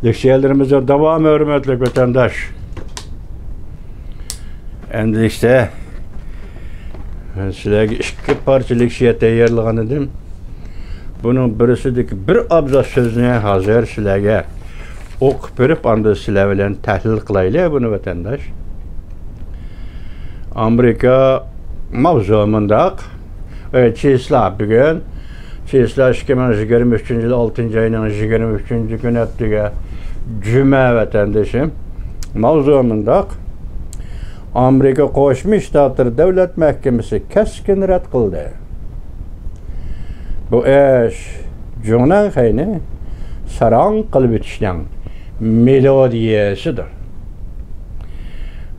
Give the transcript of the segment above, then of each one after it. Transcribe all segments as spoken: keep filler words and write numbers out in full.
لېكسىيەلىرىمىزنىڭ داۋامى، ھۆرمەتلىك ۋەتەنداش. ئەندىشە، مەن سىلەرگە ئىككى پارچە لېكسىيە تەييارلىغان ئىدىم. بۇنىڭ بىرسىدىكى بىر ئابزاس سۆزنى ھازىر سىلەرگە ئوقۇپ بېرىپ، ئاندىن سىلەر بىلەن تەھلىل قىلايلى بۇنى، ۋەتەنداش. ئامېرىكا ماۋزۇ مۇنداق. ئە، چىسلا بۈگۈن، چىسلا ئىككى مىڭ يىگىرمە ئۈچىنچى يىل ئالتىنچى ئاينىڭ يىگىرمە ئۈچىنچى كۈنى ئەتىگە جۈمە، ۋەتەندىشىم. ماۋزۇ مۇنداق. ئامېرىكا قوشما شتاتلىرى دۆلەت مەھكىمىسى كەسكىن رەت قىلدى. بۇ ئىش جۇڭنەنخەينى ساراڭ قىلىۋېتىشنىڭ مېلودىيەسىدۇر.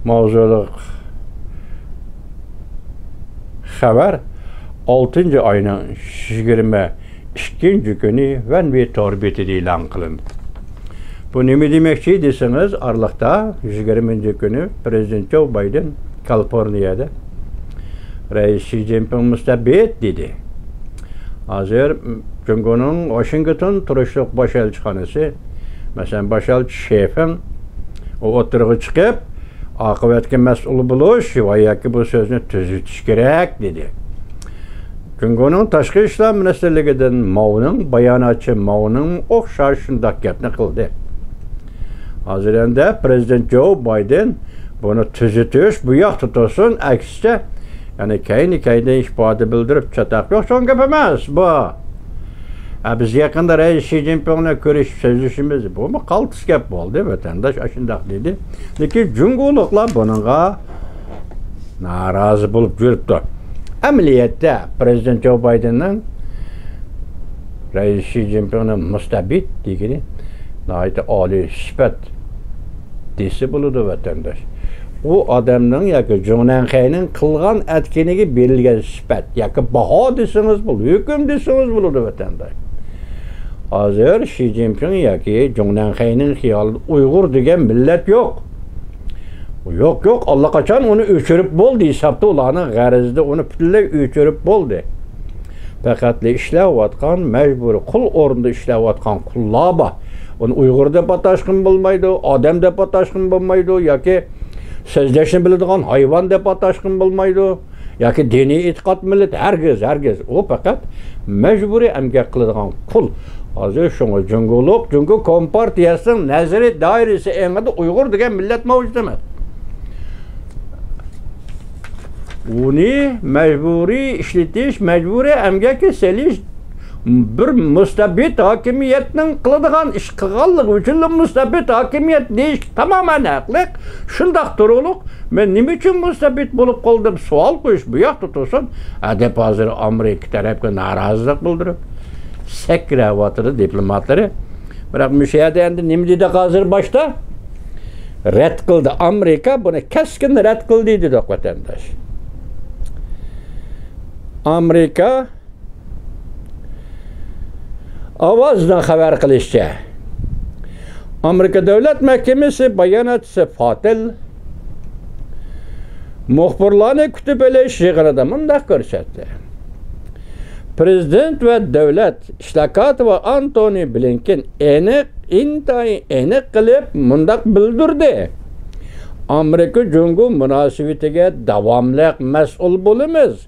ماۋزۇلۇق خەۋەر ئالتىنچى ئاينىڭ يىگىرمە ئىككىنچى كۈنى ۋەنۋى تور بېتىدە ئېلان قىلىندى. بۇ نېمە دېمەكچى دېسىڭىز، ئارىلىقتا يىگىرمىنچى كۈنى پىرېزىدېنت جو بايدېن كالىفورنىيەدە رەئىس شى جىنپىڭ مۇستەبىت دېدى. ھازىر جۇڭگونىڭ ۋاشىنگتون تۇرۇشلۇق باش ئەلچىخانىسى، مەسىلەن، باش ئەلچى شېفېڭ، ئۇ ئوتتۇرىغا چىقىپ، ئاقىۋەتكە مەسئۇل بولۇش ۋە ياكى بۇ سۆزنى تۈزىتىش كېرەك، دېدى. جۇڭگونىڭ تاشقى ئىشلار مىنىستىرلىكىدىن ماۋنىڭ، باياناتچى ماۋنىڭ ئوخشاش شۇنداق گەپنى قىلدى. ھازىر ئەمدى پىرېزىدېنت جو بايدېن بۇنى تۈزىتىش، بۇ ياقتا تۇرسۇن، ئەكسىچە، يەنى كەينى-كەينىدىن ئىپادە بىلدۈرۈپ، چاتاق يوق، چوڭ گەپ ئەمەس بۇ. ئە، بىز يېقىندا رەئىس شى جىنپىڭ بىلەن كۆرۈشۈپ سۆزلىشىمىز. بۇمۇ قالتىس گەپ بولدى، ۋەتەنداش ئاشۇنداق دېدى. لېكىن جۇڭگولۇقلار بۇنىڭغا نارازى بولۇپ يۈرۈپتۇ. ئەمەلىيەتتە پىرېزىدېنت جو بايدېننىڭ رەئىس شى جىنپىڭنى مۇستەبىت دېگىنى ناھايىتى ئالىي سۈپەت دېسە بولىدۇ، ۋەتەنداش. ئۇ ئادەمنىڭ ياكى جۇڭنەنخەينىڭ قىلغان ئەتكىنىگە بېرىلگەن سۈپەت ياكى باھا دېسىڭىز بولىدۇ، ھۆكۈم دېسىڭىز بولىدۇ، ۋەتەنداش. ھازىر شى جىنپىڭ ياكى جۇڭنەنخەينىڭ خىيالىدا ئۇيغۇر دېگەن مىللەت يوق. يوق، يوق، ئاللىقاچان ئۇنى ئۆچۈرۈپ بولدى ھېسابتا، ئۇلارنىڭ غەرىزىدە ئۇنى پۈتۈنلەي ئۆچۈرۈپ بولدى. پەقەتلا ئىشلەۋاتقان، مەجبۇرىي قۇل ئورنىدا ئىشلەۋاتقان قۇللار بار. ئۇنى ئۇيغۇر دەپ ئاتاشقىمۇ بولمايدۇ، ئادەم دەپ ئاتاشقىمۇ بولمايدۇ، ياكى سۆزلەشنى بىلىدىغان ھايۋان دەپ ئاتاشقىمۇ بولمايدۇ، ياكى دىنىي ئېتىقاد مىللىتى، ھەرگىز، ھەرگىز. ئۇ پەقەت مەجبۇرىي ئەمگەك قىلىدىغان قۇل. ھازىر شۇڭا جۇڭگولۇق، جۇڭگو كومپارتىيەسىنىڭ نەزەرىي دائىرىسى ئېڭىدا ئۇيغۇر دېگەن مىللەت مەۋجۇت ئەمەس. ئۇنى مەجبۇرىي ئىشلىتىش، مەجبۇرىي ئەمگەككە سېلىش بىر مۇستەبىت ھاكىمىيەتنىڭ قىلىدىغان ئىش قىلغانلىقى ئۈچۈنلا مۇستەبىت ھاكىمىيەت دېيىش تامامەن ھەقلىق. شۇنداق تۇرۇقلۇق، مەن نېمە ئۈچۈن مۇستەبىت بولۇپ قالدىم دەپ سوئال قويۇش بۇ ياقتا تۇرسۇن. ئەدەپ ھازىر ئامېرىكا تەرەپكە نارازىلىق بىلدۈرۈپ سەكرەۋاتىدۇ دىپلوماتلىرى. بىراق مۇشۇ يەردە ئەمدى نېمە دېدۇق ھازىر باشتا؟ رەت قىلدى. ئامېرىكا بۇنى كەسكىن رەت قىلدى دېدۇق، ۋەتەنداش. ئامېرىكا ئاۋازنىڭ خەۋەر قىلىشىچە، ئامېرىكا دۆلەت مەھكىمىسى باياناتچىسى فاتېل مۇخبىرلارنى كۈتۈپ ئېلىش يىغىنىدا مۇنداق كۆرسەتتى: پىرېزىدېنت ۋە دۆلەت ئىشلار كاتىپى ئانتونى بلىنكېن ئېنىق، ئىنتايىن ئېنىق قىلىپ مۇنداق بىلدۈردى: ئامېرىكا جۇڭگو مۇناسىۋىتىگە داۋاملىق مەسئۇل بولىمىز.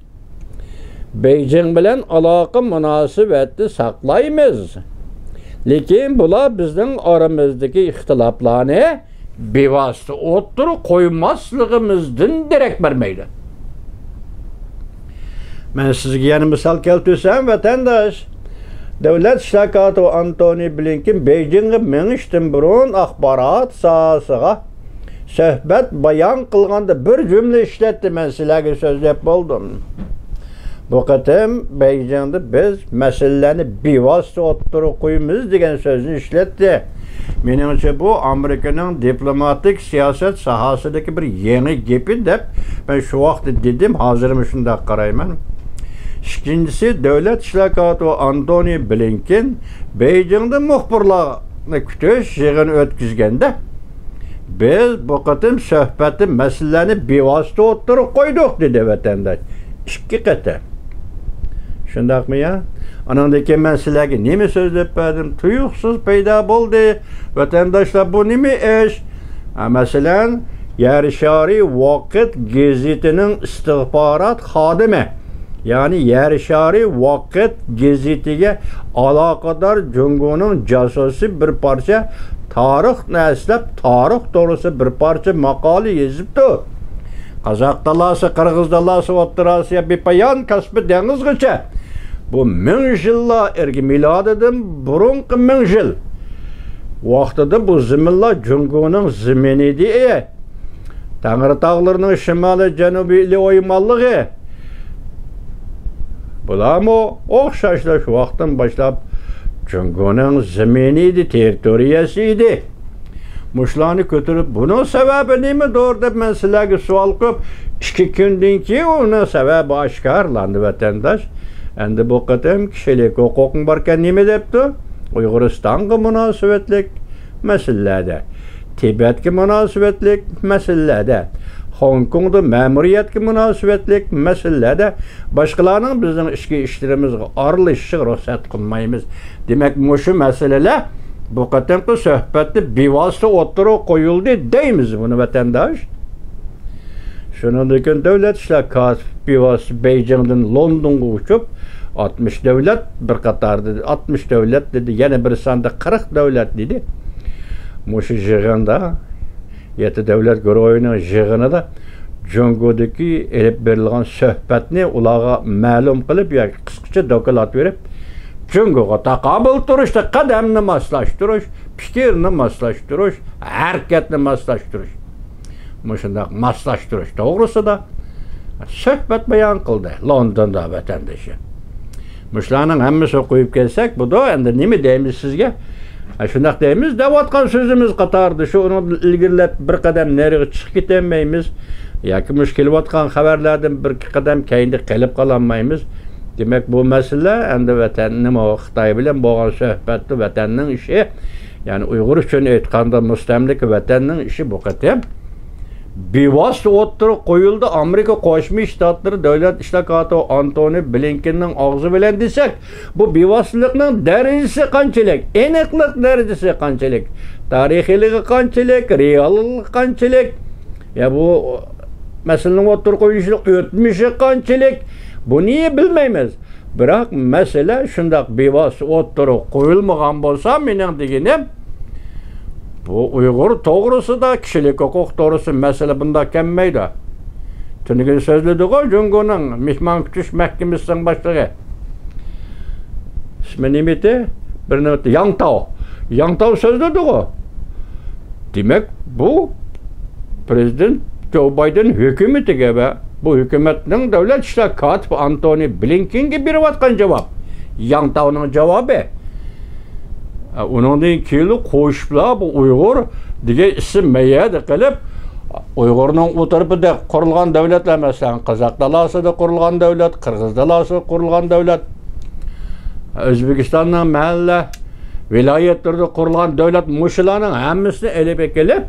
بېيجىڭ بىلەن ئالاقە مۇناسىۋەتنى ساقلايمىز. لېكىن بۇلار بىزنىڭ ئارىمىزدىكى ئىختىلاپلارنى بىۋاسىتە ئوتتۇرىغا قويماسلىقىمىزدىن دېرەك بەرمەيدۇ. مەن سىزگە يەنە مىسال كەلتۈرسەم، ۋەتەنداش، دۆلەت ئىشلار كاتىپى ئانتونى بلىنكېن بېيجىڭغا مېڭىشتىن بۇرۇن ئاخبارات ساھەسىغە سۆھبەت بايان قىلغاندا بىر جۈملە ئىشلەتتى، مەن سىلەرگە سۆزلەپ بولدۇم. بۇ قېتىم بېيجىڭدا بىز مەسىلىلەرنى بىۋاسىتە ئوتتۇرىغا قويىمىز دېگەن سۆزنى ئىشلەتتى. مېنىڭچە، بۇ ئامېرىكىنىڭ دىپلوماتىك سىياسەت ساھەسىدىكى بىر يېڭى گېپى دەپ مەن شۇ ۋاقىتتا دېدىم، ھازىرمۇ شۇنداق قارايمەن. ئىككىنچىسى، دۆلەت ئىشلار كاتىپى ئانتونى بلىنكېن بېيجىڭدا مۇخبىرلارنى كۈتۈش يىغىنى ئۆتكۈزگەندە، بىز بۇ قېتىم سۆھبەتتە مەسىلىلەرنى بىۋاسىتە ئوتتۇرىغا قويدۇق، دېدى ۋەتەنداش. ئىككى قېتىم. شۇنداقمۇ يا؟ ئانىڭدىن كېيىن مەن سىلەرگە نېمە سۆزلەپ بەردىم؟ تۇيۇقسىز پەيدا بولدى. ۋەتەنداشلار، بۇ نېمە ئىش؟ ھە، مەسىلەن، يەر شارى ۋاقىت گېزىتىنىڭ ئىستىخبارات خادىمى، يەنى يەر شارى ۋاقىت گېزىتىگە ئالاقىدار جۇڭگونىڭ جاسۇسى بىر پارچە تارىخنى ئەسلەپ، تارىخ توغرىسىدا بىر پارچە ماقالە يېزىپتۇ. قازاق دالاسى، قىرغىز دالاسى، ئوتتۇرا ئاسىيا، بىپايان كاسپىي دېڭىزغىچە. بۇ مىڭ يىللار ئىلگىرى، مىلادىدىن بۇرۇنقى مىڭ يىل ۋاقتىدا بۇ زېمىنلار جۇڭگونىڭ زېمىنى ئىدى. تەڭرىتاغلىرىنىڭ شىمالىي جەنۇبىي ئىلى ئويمانلىقى. بۇلارمۇ ئوخشاشلا شۇ ۋاقىتتىن باشلاپ جۇڭگونىڭ زېمىنى ئىدى، تېررىتورىيەسى ئىدى. مۇشۇلارنى كۆتۈرۈپ، بۇنىڭ سەۋەبى نېمىدۇر دەپ مەن سىلەرگە سوئال قويۇپ، ئىككى كۈندىن كېيىن ئۇنىڭ سەۋەبى ئاشكارىلاندى، ۋەتەنداش. ئەمدى بۇ قېتىم كىشىلىك ھوقۇقۇڭ باركەن نېمە دەپتۇ؟ ئۇيغۇرىستانغا مۇناسىۋەتلىك مەسىلىلەردە، تىبەتكە مۇناسىۋەتلىك مەسىلىلەردە، خوڭكوڭدا مەمۇرىيەتكە مۇناسىۋەتلىك مەسىلىلەردە باشقىلارنىڭ بىزنىڭ ئىچكى ئىشلىرىمىزغا ئارىلىشىشىغا رۇخسەت قىلمايمىز. دېمەك، مۇشۇ مەسىلىلەر بۇ قېتىمقى سۆھبەتتە بىۋاسىتە ئوتتۇرىغا قويۇلدى دەيمىز بۇنى، ۋەتەنداش. شۇنىڭدىن كېيىن دۆلەت ئىشلار كاتىپى بىۋاسىتە بېيجىڭدىن لوندونغا ئۇچۇپ، ئاتمىش دۆلەت، بىر قاتار دېدى، ئاتمىش دۆلەت دېدى، يەنە بىر ساندا قىرىق دۆلەت دېدى. مۇشۇ يىغىندا، يەتتە دۆلەت گۇرۇھىنىڭ يىغىنىدا جۇڭگودىكى ئېلىپ بېرىلغان سۆھبەتنى ئۇلارغا مەلۇم قىلىپ ياكى قىسقىچە دوكلات بېرىپ، جۇڭگوغا تاقابىل تۇرۇشتا قەدەمنى ماسلاشتۇرۇش، پىكىرنى ماسلاشتۇرۇش، ھەرىكەتنى ماسلاشتۇرۇش، مۇشۇنداق ماسلاشتۇرۇش توغرىسىدا سۆھبەت بايان قىلدى لوندوندا ۋەتەندىشى. مۇشۇلارنىڭ ھەممىسىنى قويۇپ كەلسەك، بۇدۇ، ئەمدى نېمە دەيمىز سىزگە؟ ھە، شۇنداق دەيمىز، دەۋاتقان سۆزىمىز قاتارىدا شۇ، ئۇنىڭدىن ئىلگىرىلەپ بىر قەدەم نېرىغا چىقىپ كېتەلمەيمىز ياكى مۇشۇ كېلىۋاتقان خەۋەرلەردىن بىر قەدەم كەينىدە قېلىپ قالالمايمىز. دېمەك، بۇ مەسىلە ئەمدى ۋەتەن، نېمە، خىتاي بىلەن بولغان سۆھبەتتە ۋەتەننىڭ ئىشى، يەنى ئۇيغۇر ئۈچۈن ئېيتقاندا مۇستەملىكە ۋەتەننىڭ ئىشى بۇ قېتىم بىۋاسىتە ئوتتۇرىغا قويۇلدى. ئامېرىكا قوشما شتاتلىرى دۆلەت ئىشلار كاتىپى ئانتونى بلىنكېننىڭ ئاغزى بىلەن دېسەك، بۇ بىۋاسىتىلىقنىڭ دەرىجىسى قانچىلىك، ئېنىقلىق دەرىجىسى قانچىلىك، تارىخىيلىقى قانچىلىك، رېئاللىقى قانچىلىك، يا بۇ مەسىلىنىڭ ئوتتۇرىغا قويۇلۇشىنىڭ ئۆتمۈشى قانچىلىك، بۇنى بىلمەيمىز. بىراق مەسىلە شۇنداق بىۋاسىتە ئوتتۇرىغا قويۇلمىغان بولسا، مېنىڭ دېگىنىم، بۇ ئۇيغۇر توغرىسىدا، كىشىلىك ھوقۇق توغرىسىدا مەسىلە بۇنداق كەلمەيدۇ. تۈنۈگۈن سۆزلىدىغۇ جۇڭگونىڭ مېھمان كۈتۈش مەھكىمىسىنىڭ باشلىقى. ئىسمى نېمە ئىدى؟ بىر نېمە ئىدى؟ ياڭتاۋ. ياڭتاۋ سۆزلىدىغۇ. دېمەك، بۇ پرېزىدېنت جو بايدېن ھۆكۈمىتىگە ۋە بۇ ھۆكۈمەتنىڭ دۆلەت ئىشلار كاتىپى ئانتونى بلىنكېنگە بېرىۋاتقان جاۋاب. ياڭتاۋنىڭ جاۋابى. ئۇنىڭدىن كېيىن قوشۇپلا بۇ ئۇيغۇر دېگەن ئىسىم مەيەدە قىلىپ، ئۇيغۇرنىڭ ئۇ تەرىپىدە قۇرۇلغان دۆلەتلەر، مەسىلەن، قازاق دالاسىدا قۇرۇلغان دۆلەت، قىرغىز دالاسىدا قۇرۇلغان دۆلەت، ئۆزبېكىستاننىڭ مەھەللە، ۋىلايەتلىرىدە قۇرۇلغان دۆلەت، مۇشۇلارنىڭ ھەممىسىنى ئېلىپ ئەكېلىپ،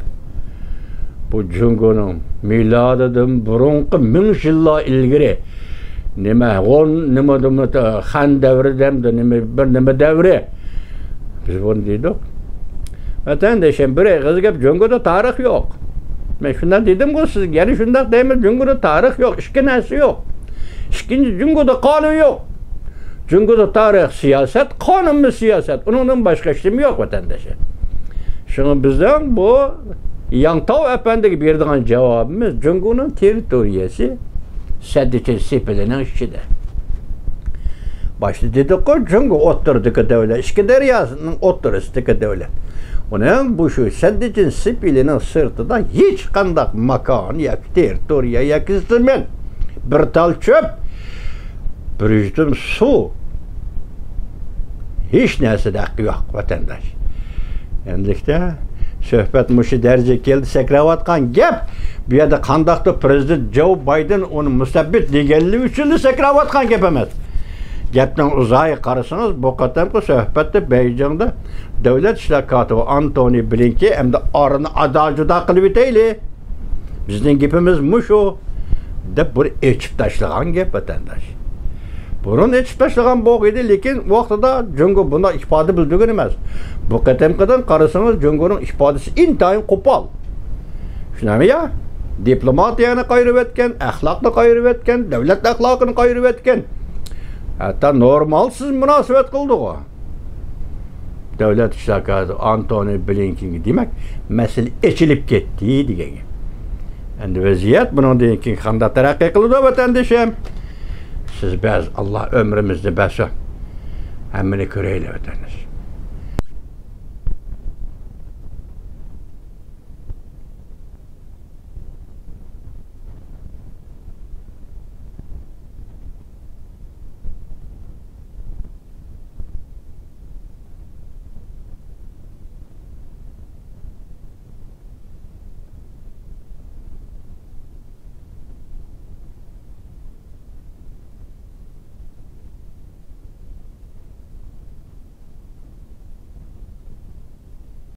بۇ جۇڭگونىڭ مىلادىدىن بۇرۇنقى مىڭ يىللار ئىلگىرى نېمە، ھون، نېمە، نېمە، خەن دەۋرى دەمدۇ، نېمە، بىر نېمە دەۋرى. بىز بۇنى دېدۇق. ۋەتەندىشىم، بىر ئېغىز گەپ، جۇڭگودا تارىخ يوق. مەن شۇنداق دېدىمغۇ سىزگە، يەنە شۇنداق دەيمەن، جۇڭگودا تارىخ يوق، ئىككى نەرسە يوق. ئىككىنچى، جۇڭگودا قانۇن يوق. جۇڭگودا تارىخ سىياسەت، قانۇنمۇ سىياسەت. ئۇنىڭدىن باشقا ھېچنېمە يوق، ۋەتەندىشىم. شۇڭا بىزنىڭ بۇ ياڭتاۋ ئەپەندىگە بېرىدىغان جاۋابىمىز جۇڭگونىڭ تېررىتورىيەسى سەددىچىن سېپىلىنىڭ ئىچىدە. باشتا دېدۇققۇ، جۇڭگو ئوتتۇرىدىكى دۆلەت، ئىككى دەريانىڭ ئوتتۇرىسىدىكى دۆلەت. ئۇنىڭ بۇ شۇ سەددىچىن سېپىلىنىڭ سىرتىدا ھېچقانداق ماكان ياكى تېررىتورىيە ياكى زېمىن، بىر تال چۆپ، بىر يۇتۇم سۇ، ھېچ نەرسىدە ھەققى يوق، ۋەتەنداش. ئەمدىلىكتە سۆھبەت مۇشۇ دەرىجىگە كەلدى، سەكرەۋاتقان گەپ، بۇ يەردە قانداقتۇر پرېزىدېنت جو بايدېن ئۇنى مۇسەببىت دېگەنلىكى ئۈچۈنلا سەكرەۋاتقان گەپ ئەمەس. گەپنىڭ ئۇزاقىغا قارىسىڭىز، بۇ قېتىمقى سۆھبەتتە بېيجىڭدا دۆلەت ئىشلار كاتىپى ئانتونى بلىنكېن ئەمدى ئارىنى ئادا-جۇدا قىلىۋېتەيلى. بىزنىڭ گېپىمىز مۇشۇ، دەپ بىر ئېچىپ تاشلىغان گەپ، ۋەتەنداش. بۇرۇن ئېچىپ تاشلىغان بولغىيدى، لېكىن ۋاقتىدا جۇڭگو بۇنداق ئىپادە بىلدۈرگەن ئەمەس. بۇ قېتىمقىدىن قارىسىڭىز، جۇڭگونىڭ ئىپادىسى ئىنتايىن قوپال. شۇنداقمۇ يا؟ دىپلوماتىيەنى قايرىۋەتكەن، ئەخلاقنى قايرىۋەتكەن، دۆلەت ئەخلاقىنى قايرىۋەتكەن. ھەتتا نورمالسىز مۇناسىۋەت قىلدىغۇ. دۆلەت ئىشلار كاتىپى ئانتونى بلىنكېنگە، دېمەك، مەسىلە ئېچىلىپ كەتتى دېگەن گەپ. ئەمدى ۋەزىيەت بۇنىڭدىن كېيىن قانداق تەرەققىي قىلىدۇ، ۋەتەندىشىم؟ سىز بەز، ئاللا ئۆمرىمىزنى بەرسۇن. ھەممىنى كۆرەيلى، ۋەتەندىش.